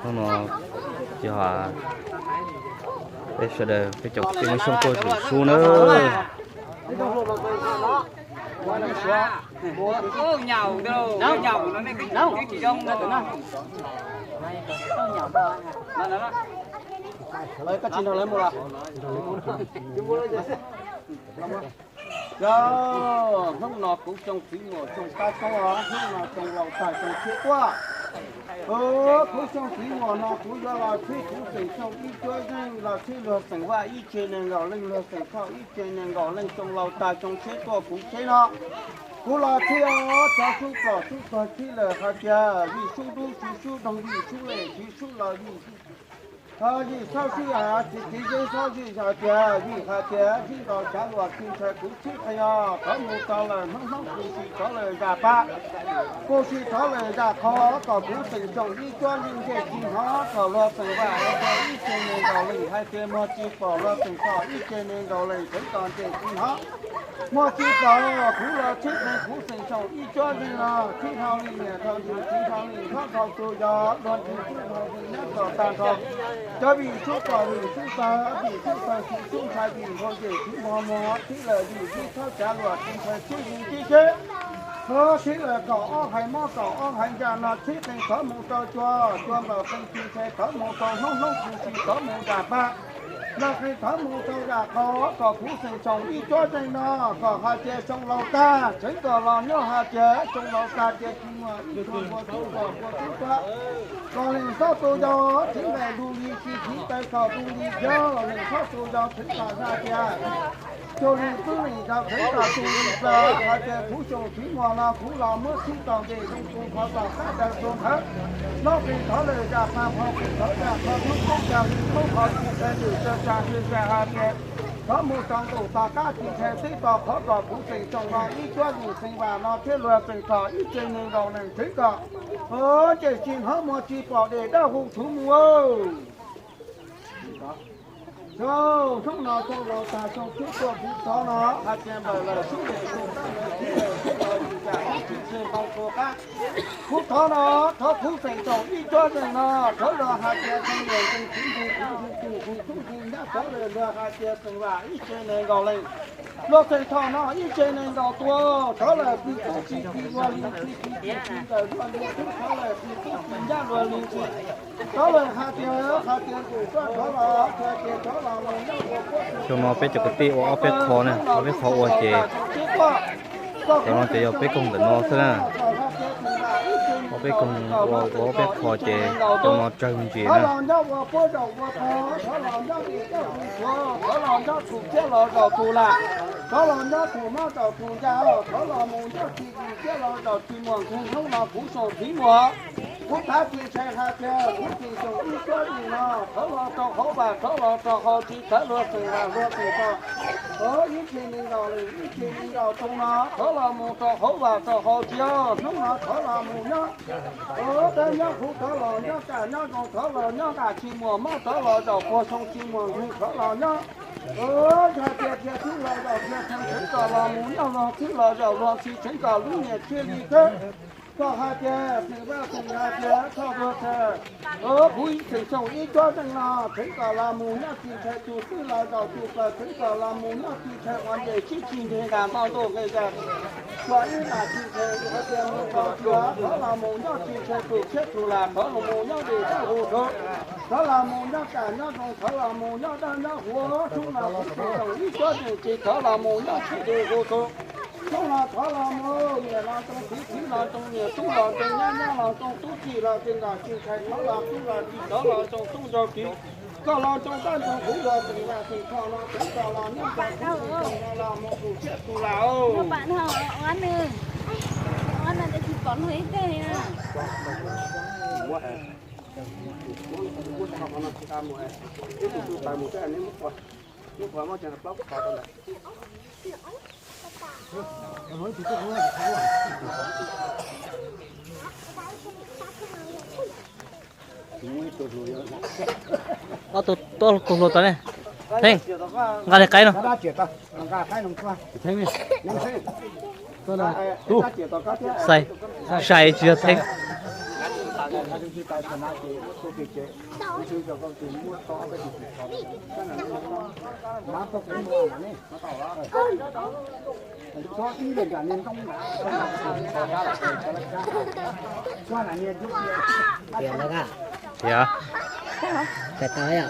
Hnub no yog peb sawv daws peb cov kwv tij Hmoob Xyooj tuaj zwm sub na. Yog hnub no kuv Xyooj Txiv Muas Xyooj Kab Xoob os, hnub no Xyooj Laus Tag Xyooj Tshiab Tuaj. Kuv Xyooj Txiv Muas no kuv yuav los tshwj kuv xeem Xyooj ib cuab zeej, los tshwj luag xeem Vaj ib tse nees nkaum leej, luag xeem Thoj ib tse nees nkaum leej, Xyooj Laus Tag Xyooj Tshiab Tuaj kuv tsheb no. Kuv los tshwj cov sub plom sub tuag tshwj lawm hais tias vim sub dub tsis sub doog, vim sub lem tsis sub laus, vim yim txhob swb hais tsis txiv zeb txhob zwj hais tias vim hais tias txij nkaus tshav luas tsis ntshai kuv tshwj qees os. Thov mus rau lawm hnub hnub kuv sim rov lawm zas pab, kuv sim rov lawm zas qhov kom kuv xeem Xyooj ib cuab zeej ntsej tsis hnov, kom luag xeem Vaj hais tias ib tse nees nkaum leej, hais tias muag tsis pom luag xeem Thoj ib tse nees nkaum leej, tseev kom ntsej tsis hnov, muag tsis pom kuv los tshwj qees kuv xeem Xyooj ib cuab zeej los tshwj dhau li niam dhau txiv, tshwj dhau li nyob dhau tus yog luag ntxhi tshwj dhau li nyob kom tag nrho. Cov vim sub plom vim sub tuag, vim sub tuag tsis sub ntshai, vim npau yem tsis npau muag, tshwj lawm vim tib txhob tshav luas tsis ntshai tshwj vim tib seb. Thov tshwj lawm kaum ob hais mob kaum ob hais ncaj no tshwj qees thov mus rau cua, cua nplaum qees tsis ntshai thov mus rau hnub hnub tsis tsis thov mus zas pab, nplaum qees thov mus rau zas qhov kom kuv xeem Xyooj ib cuab zeej no kom hais tias Xyooj Laus Tag tseev kom los nyob hais tias Xyooj Laus Tag tias tsis muaj ib tug npua tub kom npua tub tuag, kom leej txhob tu yau tseev nqaim du li tsis txiv taw kom du li yau, leej txhob tu yau tseev kom hais tias cuag li tub leej yau tseev kom tu li plaws hais tias kuv Xyooj Txiv Muas no kuv los muab txhib tau ntes zoo tu qhov tom qab daws tu nthawv, nplaum qees thov lawm zas pab, nplaum qees thov zas qhov hnub teb ca li hnub qhov tsis ntshai lwm tsawg tsag hwj zas hais tias thov mus rau ntuj tom qab tsis ntshai teb tos qhov kom kuv xeem Xyooj no ib cuab zeej xeem Vaj no thiab luag xeem Thoj ib tse nees nkaum leej tseev kom ntsej tsis hnov muag tsis pom dej dawb huv thuv mus. Hnub no Xyooj Laus Tag Xyooj Tshiab Tuaj kuv thov no hais tias npawg lawm sub lem sub qab lawm txiv lawm sub lawm yim yam ib tsis txwg npau suav qab. Kuv thov no thov kuv xeem Xyooj ib cuab zeej no thov los hais tias xeem Yawm Nkees Txiv Nkees Kuv Nkees Kuv Nkees Kuv Nkees Kuv Nkees Nyab thov lawm luag hais tias xeem Vaj ib tse nees nkaum leej, luag xeem Thoj no ib tse nees nkaum tua, thov lawm plig tub tsis plig luag li tsis plig tub tsis ntawm luag li tub, thov lawm plig tub plig nyab luag li tsis, thov lawm hais tias hais tias nqus tuaj thov los hais tias thov los mus nyob ua puab tsis Xyoo no peb cov kwv tij ua ob peb qho na, ob peb qho ua ces cov no ces yog peb koog ntawm no xwb na. Ob peb koog ua ua ob peb qho ces cov no tsawg ntsis na. Thov los nyob ua puab zaum ua pog, thov los nyob li coj hu suav, thov los nyob txhum ciab los zaum txhum lam, thov los nyob txhum mab zaum txhum ncaj, thov los mus nyob tsis tsis ciab los zaum tsis muaj nqug. Hnub no kuv Xyooj Txiv Muas, kuv thav tsis ntshai hais tias kuv tsis xyooj ib cuab zeej no, thov los rau hauv vaj thov los rau hauv tsis thawv luag xeem Vaj luag xeem Thoj. Ib tse nees nkaum leej ib tse nees nkaum xyoo no thov los mus rau hauv vaj rau hauv tsis, hnub no thov los mus nyob dab nyob huv, thov los nyob kaj nyob zoo, thov los nyob nqaj tsis muaj mob, thov los zaum puag xyoo tsis muaj nqug, thov los nyob yog tias tias tub los zaum tias tseev kom los mus nyob luag tub los zaum luag tsis tseev kom lub niam thiaj li kawg. Kom hais tias xeem Vaj xeem hais tias thoj luag txhawj, kuv xeem Xyooj ib cuab zeej no tseev kom los mus nyob tsis ntshai tus twg los zaum tus plaws, tseev kom los mus nyob tsis ntshai ua nce sib tsis nqig nqa ntau ntuj nqi zag, txhua ib nqaj tsis ntshai hais tias mus tau tsuav, thov los mus nyob tsis ntshai tus tshiab tus lam, thov los mus nyob dej dawb huv thuv, thov los mus nyob kaj nyob zoo, thov los mus nyob dawb nyob huv, hnub no kuv xeem Xyooj ib cuab zeej tsis thov los mus nyob tshiab dej huv thuv. Hnub no thov los mus niam los zoo txiv, txiv los zoo niam, tub los zoo nyab, nyab los zoo tub, tsis los tsis nrog tsis ntshai, thov los tub los tsis thov los zoo tub nrog txiv, koj los zoo dab nrog kuv los xeem Vaj xeem Thoj los tseev kom los nyob nrog kuv xeem Xyooj no los mus tus tshiab tus lam. Ob tug tuaj kaug hluas tas ne. Theej, nqa li qaib no. Sai, sai tsis yog Theej. Yog, pais tau yom.